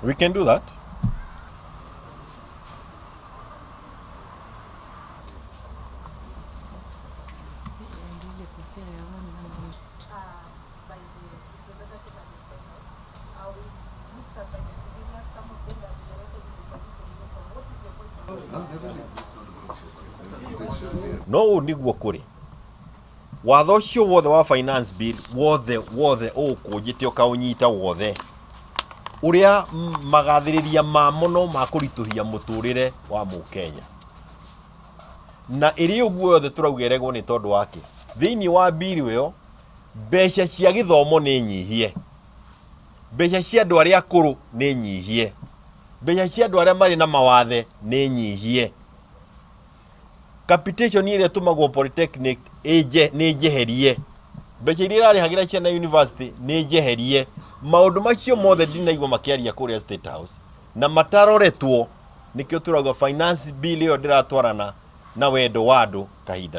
We can do that. No ũũ nĩguo kũrĩ. Watho ũcio wothe wa finance bill wothe wothe ũũkũnjĩte ũkaũnyita wothe. Ũrĩa magathĩrĩria mamo no ma kũritũhia mũtũrĩre wa mũkenya. Na ĩrĩ ũguo yothe tũrauga ĩregwo nĩ tondũ wa kĩ? Thĩinĩ wa bill ĩyo mbeca cia gĩthomo nĩ nyihie, mbeca cia andũ arĩa akũrũ nĩ nyihie, mbeca cia andũ arĩa marĩ na mawathe nĩ nyihie. Capitation ĩrĩa ĩtũmagwo polytechnic ĩnje nĩ njeherie mbeca iria irarĩhagĩra ciana university nĩ njeherie maũndũ macio mothe ndinaigua makĩaria kũrĩa State House na mataroretwo nĩkĩo tũrauga finance bill ĩyo ndĩratwarana na wendo wa andũ kahinda.